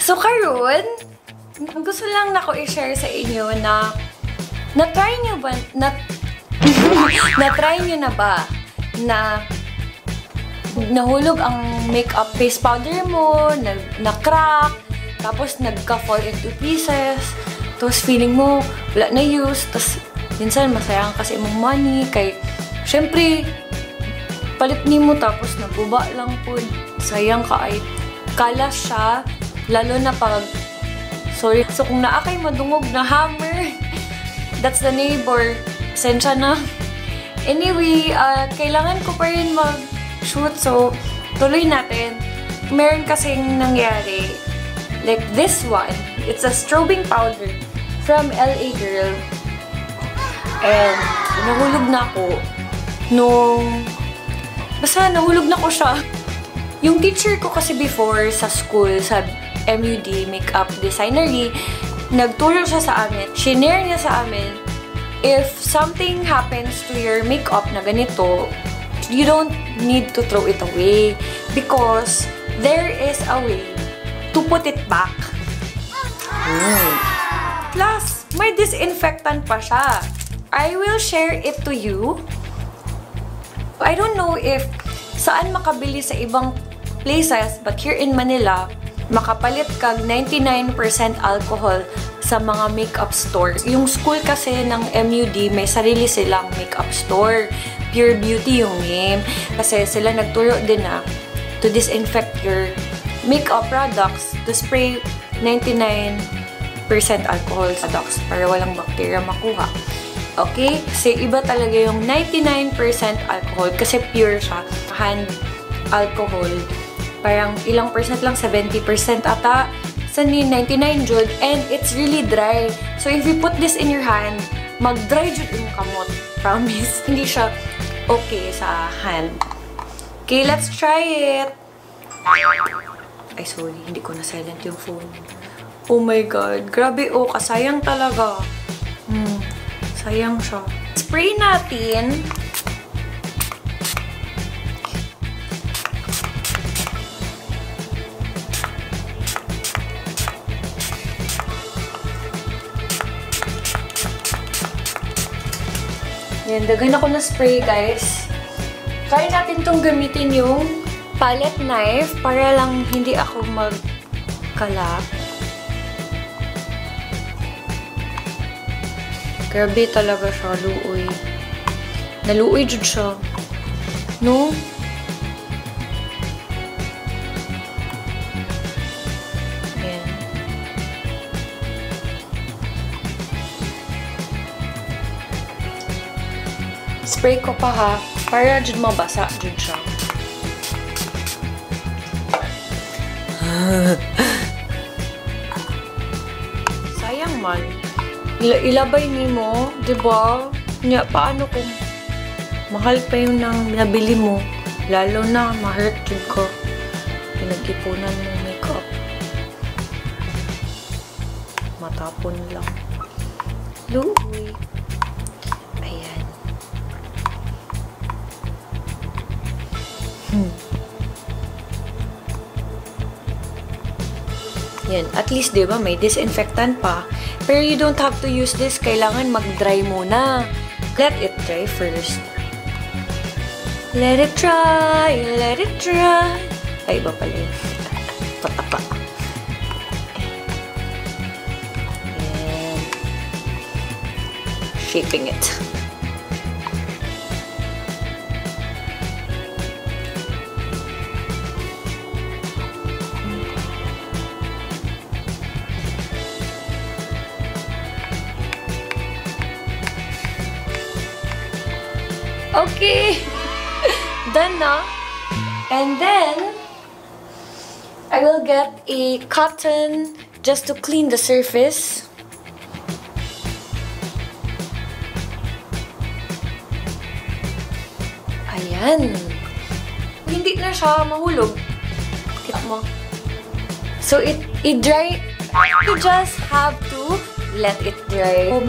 So karon, gusto lang nako i-share sa inyo na na-try nyo ba na na-try nyo na ba na nahulog ang makeup face powder mo, na-crack, tapos nagka-fall into pieces, tapos feeling mo wala na use, tapos minsan masayang kasi imong money, kay syempre palit nimo tapos naguba lang po, sayang ka ay kalas siya, lalo na pag sorry, so kung naa kay madungog na hammer, that's the neighbor, sensya na. Anyway, kailangan ko pa rin mag-shoot, so tuloy natin. Meron kasing nangyari, like this one, it's a strobing powder from LA Girl. And nahulog na ako nung, basta nahulog na ko siya. Yung teacher ko kasi before sa school, sa MUD, Makeup Designory, nagturo siya sa amin, shinare niya sa amin, if something happens to your makeup na ganito, you don't need to throw it away because there is a way to put it back. Plus, may disinfectant pa siya. I will share it to you. I don't know if saan makabili sa ibang places, but here in Manila, makapalit kag 99% alcohol sa mga makeup stores. Yung school kasi ng MUD, may sarili silang makeup store. Pure Beauty yung name. Kasi sila nagturo din na to disinfect your makeup products, to spray 99% alcohol products para walang bacteria makuha. Okay? Kasi iba talaga yung 99% alcohol kasi pure siya. Hand alcohol. Parang ilang percent lang, 70% ata. Sa 99 jud, and it's really dry. So if you put this in your hand, mag-dry jud yung kamot. Promise. Hindi siya okay sa hand. Okay, let's try it. Ay, sorry. Hindi ko na silent yung phone. Oh my God. Grabe, oh. Kasayang talaga. Sayang siya. Spray natin. Yan, daghan ako na spray, guys. Try natin tong gamitin yung palette knife para lang hindi ako magkalat. Grabe talaga siya, luoy. Naluoy jud siya. No? Ayan. Spray ko pa ha, para jud mabasa jud siya. Sayang man. Ilabay nimo, diba? Nya, paano kung mahal pa yung nang nabili mo? Lalo na, ma-hurt jud ko. Pinag-ipunan mo makeup. Matapon lang. Luoy. Ayan. Yan. At least, diba, may disinfectant pa. Pero you don't have to use this. Kailangan mag-dry muna. Let it dry first. Let it dry, let it dry. Ay, iba pala yun. Patapa. And shaping it. Okay, done na. And then, I will get a cotton just to clean the surface. Ayan. Hindi na siya mahulog. Kita mo. So, it dry. You just have to let it dry.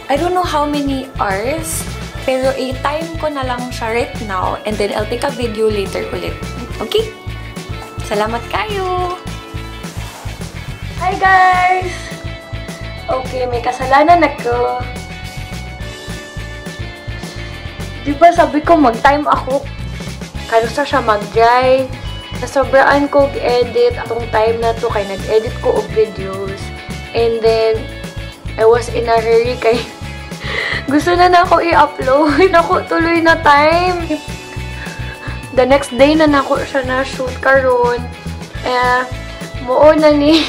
I don't know how many hours, pero i-time ko na lang siya right now and then I'll take a video later ulit. Okay? Salamat kayo! Hi guys! Okay, may kasalanan ako. Di ba sabi ko mag-time ako? Kanusa siya mag-dry. Nasobraan ko edit atong time na to kay nag-edit ko og videos. And then, I was in a hurry kay gusto na na ako i-upload. Nako, tuloy na time. The next day na nako siya na-shoot karon. Eh, muo na ni.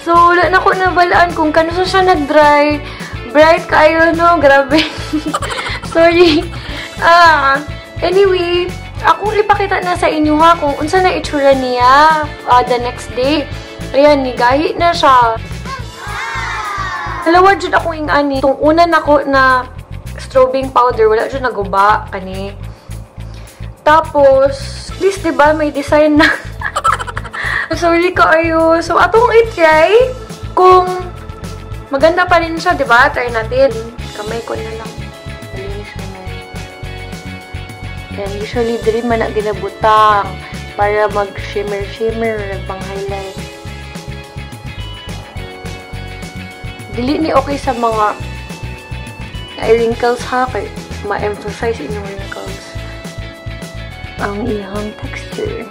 So, wala na ko nabalaan kung kanusa siya nag-dry. Bright kaayo, no? Grabe. Sorry. Anyway, akong ipakita na sa inyo ha kung unsa na itsura niya the next day. Ayan, nigahi na siya. Dalawa jud akong ingani. Itong una nako na strobing powder, wala jud naguba kani. Tapos, at least diba may design na. Sorry kaayo. So, atong i-try kung maganda pa rin siya, diba? Try natin. Kamay ko na lang. Malinis naman. Yan, usually, diri man na ginabutang para mag-shimmer-shimmer, pang-highlight. Dili ni okay sa mga wrinkles ha, kay ma-emphasize inyong wrinkles. Ang iyang texture.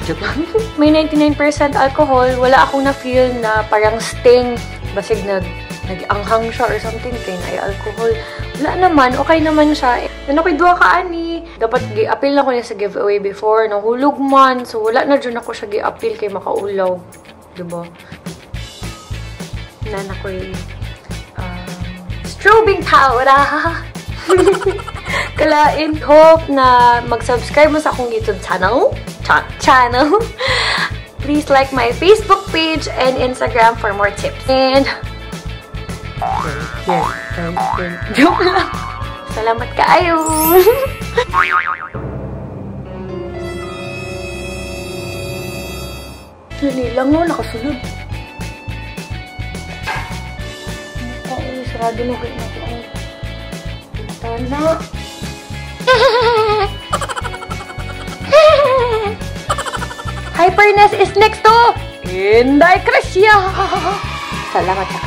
Joke lang. May 99% alcohol, wala akong na-feel na parang sting. Basig nag-anghang siya or something kay na alcohol. Wala naman, okay naman siya. Ano ko'y duha ka ani? Dapat gi-appeal na ko niya sa giveaway before. Nahulog man. So wala na dyan ako siya gi-appeal kay makaulaw. Diba? Nana ko'y strobing powder. Kalain. Hope na mag-subscribe mo sa akong YouTube channel. Channel. Please like my Facebook page and Instagram for more tips. And joke lang. Salamat kaayo. Dali lang mo, nakasulod. Oo, sarado na kayo na ito. Tana. Hyperness is next to Inday Gracia. Salamat sa